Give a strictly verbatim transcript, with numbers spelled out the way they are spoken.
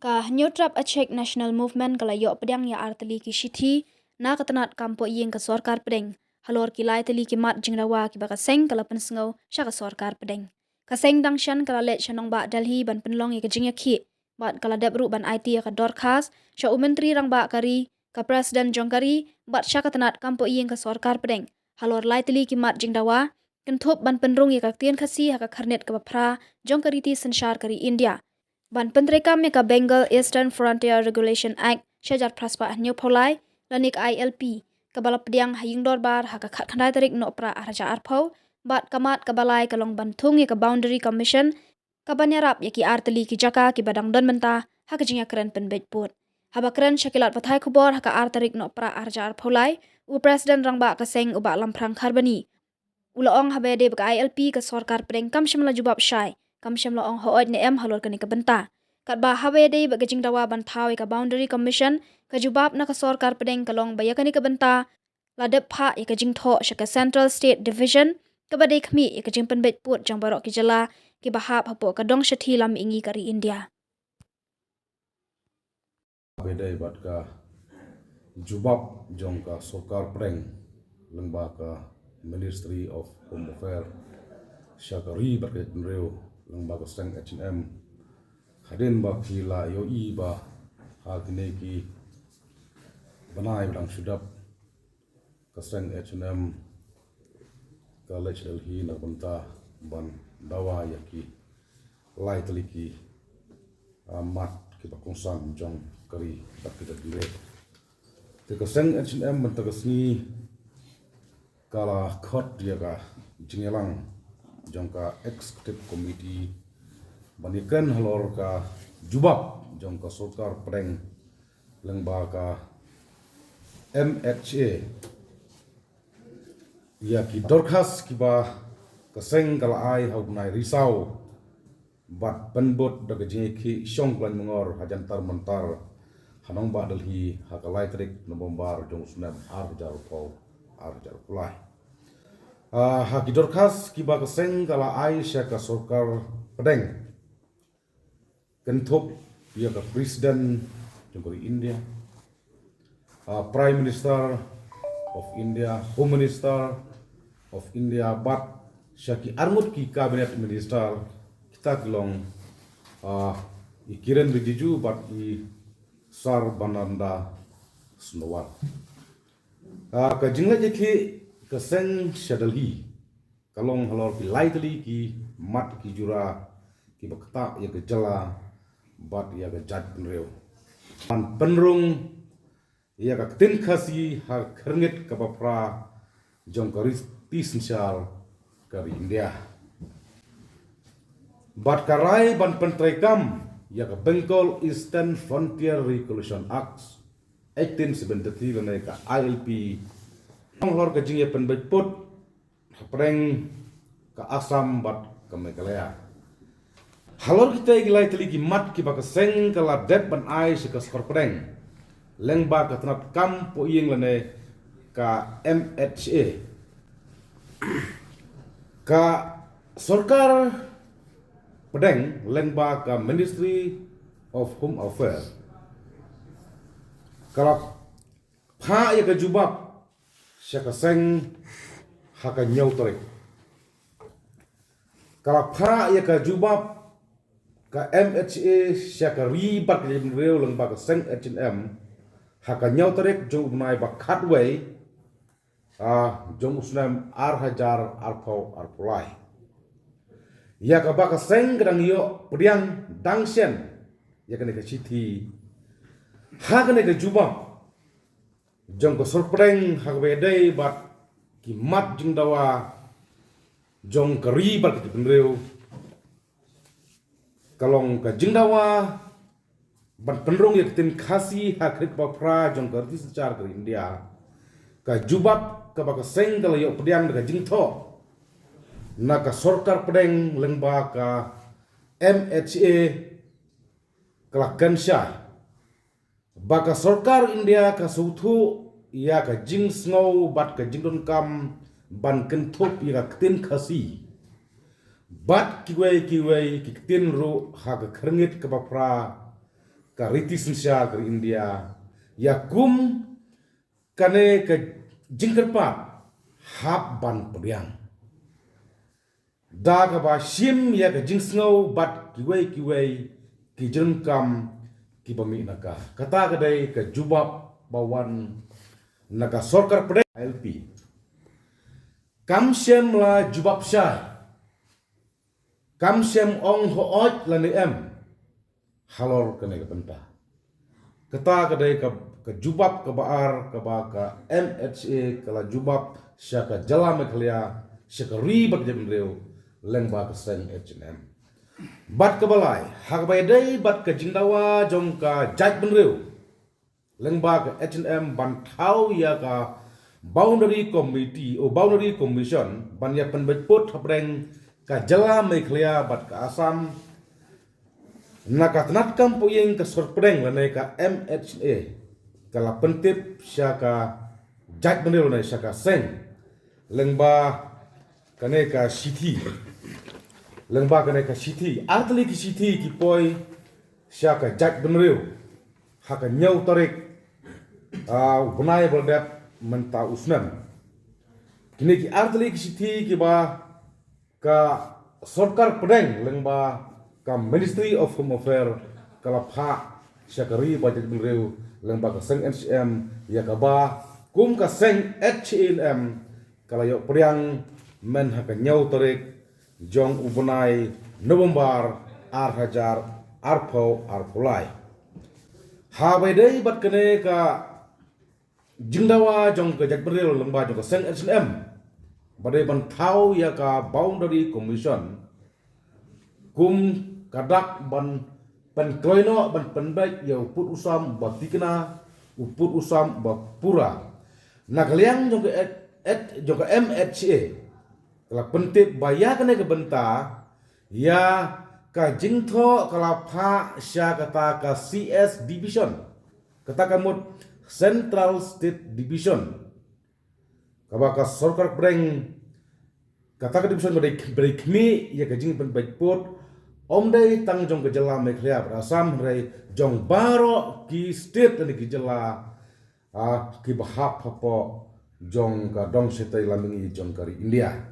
Ka Hynñiewtrep Achik National Movement ka la ïoh pdiang ïa artylli ki shithi na ka tnat kam poh ïing ka sorkar pdeng halor ki laitylli ki mat jingdawa kiba ka seng ka la pynsngew sha ka sorkar pdeng. Ka seng dang shen ka la leit sha nongbah Delhi ban pynlong ïa ka jingïakhih bad ka la dep ruh ban aiti ïa ka dorkhas sha u Myntri Rangbah ka ri, ka President jong ka ri bad sha ka tnat kam poh ïing ka sorkar pdeng halor laitylli ki mat jingdawa kynthup ban pynrung ïa ka ktien Khasi ha ka khyrnit kaba phra jong ka riti synshar ka ri India, ban pyntreikam ïa ka Bengal Eastern Frontier Regulation Act shihajar phra spah hynñiewphew lai lane ka I L P kaba la pdiang ha ïing dorbar ha ka khatkhyndai tarik Nohprah arhajar arphew, bad ka mat kaba lai ka long ban thung ïa ka Boundary Commission kaban ïarap ïa ki artylli ki jaka kiba dang don mynta ha ka jingïakren pynbeit pud. Haba kren sha ki lad pathai khubor ha ka ar tarik Nohprah arhajar arphew lai, u President Rangbah ka seng u Bah Lamphrang Kharbani u la ong haba ïadei bad ka I L P ka sorkar pdeng kam shym la jubab shai, kam shym la ong hooid ne em halor kane ka bynta. Katba haba ïadei bad ka jingdawa ban thaw ïa ka Boundary Commission, ka jubab na ka sorkar pdeng ka long ba ïa kane ka bynta la dep phah ïa ka jingthoh sha ka Central State Division kaba dei khmih ïa ka jingpynbeit pud jong baroh ki jylla kiba hap hapoh ka dong shathie lam mihngi ka ri India. Ba ïadei bad ka jubab jong ka sorkar pdeng lyngba ka Ministry of Home Affairs sha ka ri bad ka jaitbynriew lyngba ka seng H N M, hadien ba ki la ïohi ba ha kine ki bnai ba dang shu dep ka seng H N M ka leit sha Delhi na ka bynta ban dawa ïa ki laitylli ki, ah, mat kiba kongsan jong ka ri bad ka jaitbynriew. Te ka seng H N M mynta ka sngi ka la khot ïa ka jingïalang jong ka Executive Committee ban ïakren halor ka jubab jong ka sorkar pdeng lyngba ka M H A ïa ki dorkhas kiba ka seng ka la ai ha u bnai Risaw bad pynbud da ka jingïakhih shong khlaiñ mangor ha Jantar Mantar ha nongbah Delhi ha ka lai tarik November jong u snem arhajar arphew, arhajar arphew lai. Ah, ha ki dorkhas kiba ka seng ka la ai sha ka sorkar pdeng kynthup ïa ka President jong ka ri India, ah, Prime Minister of India, Home Minister of India, bad sha ki arngut ki Cabinet Minister, kita ki long, ah, i Kiren Rijiju bad i Sarbananda Sonowal. Ah, ka jingleit ïakhih ka seng sha Delhi ka long halor ki laitylli ki mat ki jura kiba ktah ïa ka jylla bad ïa ka jaitbynriew ban pynrung ïa ka ktien Khasi ha ka khyrngit kaba phra jong ka riti synshar ka ri India. Bad ka rai ban pyntreikam ïa ka Bengal Eastern Frontier Regulation Act eighteen seventy-three lane ka I L P halor ka jingïapynbeit pud hapdeng ka Assam bad ka Meghalaya. Halor kita ki laitylli ki mat kiba ka seng ka la dep ban ai sha ka sorkar pdeng lyngba ka tnat kam poh ïing lane ka M H A, ka sorkar pdeng lyngba ka Ministry of Home Affairs ka la phah ïa ka jubab sha ka seng ha ka hynñiew tarik. Ka la phah ïa ka jubab ka M H A sha ka ri bad ka jaitbynriew lyngba ka seng H N M ha ka hynñiew tarik jong u bnai ba khatwei, ah, jong u snem arhajar arphew arphew lai. Ïa kaba ka seng ka dang ïoh pdiang dang shen ïa kane ka shithi ha kane ka jubab jong ka sorkar pdeng ha kaba ïadei bad ki mat jingdawa jong ka ri bad ka jaitbynriew. Ka long ka jingdawa ban pynrung ïa ka ktien Khasi ha ka khyrnit kaba phra jong ka riti synshar ka ri India. Ka jubab kaba ka seng ka la ïoh pdiang da ka jingthoh na ka sorkar pdeng lyngba ka M H A ka la kren shai ba ka sorkar India ka sngewthuh ïa ka jingsngew bad ka jingdonkam ban kynthup ïa ka ktien Khasi bad kiwei kiwei ki ktien ruh ha ka khyrnit kaba phra ka riti synshar ka ri India ïa kum kane ka jingkyrpad hap ban pdiang. Da kaba shim ïa ka jingsngew bad kiwei kiwei ki jingkam kiba mih na ka. Kata ka dei ka jubab ba wan na ka sorkar pdeng I L P. Kam shym la jubab shai. Kam shym ong hooid lane em halor kane ka bynta. Kata ka dei ka, ka jubab kaba ar kaba ka M H A ka la jubab sha ka jylla Meghalaya, sha ka ri bad ka jaitbynriew lyngba ka seng H and M. Bad kaba lai, ha kaba ïadei bad ka jingdawa jong ka jaitbynriew lyngba ka H and M ban thaw ïa ka Boundary Committee, o Boundary Commission, ban ïa pynbeit pud hapdeng ka jylla Meghalaya bad ka Assam. Na ka tnat kam pdeng ka sorkar pdeng lane ka M H A ka la pyntip sha ka jaitbynriew lane sha ka seng lyngba kane ka shithi, lyngba kane ka shithi, artylli ki shithi ki poi sha ka jaitbynriew ha ka hynñiew tarik, ah, u bnai ba la dep mynta u snem. Kine ki artylli ki shithi kiba ka sorkar pdeng lyngba ka Ministry of Home Affairs ka la phah sha ka ri bad jaitbynriew lyngba ka seng H and M, ïa kaba kum ka seng H and M ka la ïoh pdiang myn ha ka hynñiew tarik jong u bnai November ar hajar arphew arphew lai. Ha ba ïadei bad kane ka jingdawa jong ka jaitbynriew lyngba jong ka seng H and M ba dei ban thaw ïa ka Boundary Commission kum ka dak ban pynkloi noh ban pynbeit ïa u pud u sam ba thikna, u pud u sam ba pura. Na ka liang jong ka et, et, jong ka M H A ka la pyntip ba ïa kane ka bynta ïa ka jingthoh ka la phah sha kata ka C S Division, kata ka mut Central State Division, kaba ka sorkar pdeng kata ka division ba dei, ba dei khmih ïa ka jingpynbeit pud, ym dei tang jong ka jylla Meghalaya bad Assam, hynrei jong baroh ki state lane ki jylla, ah, kiba hap hapoh jong ka dong shatei lam mihngi jong ka ri India.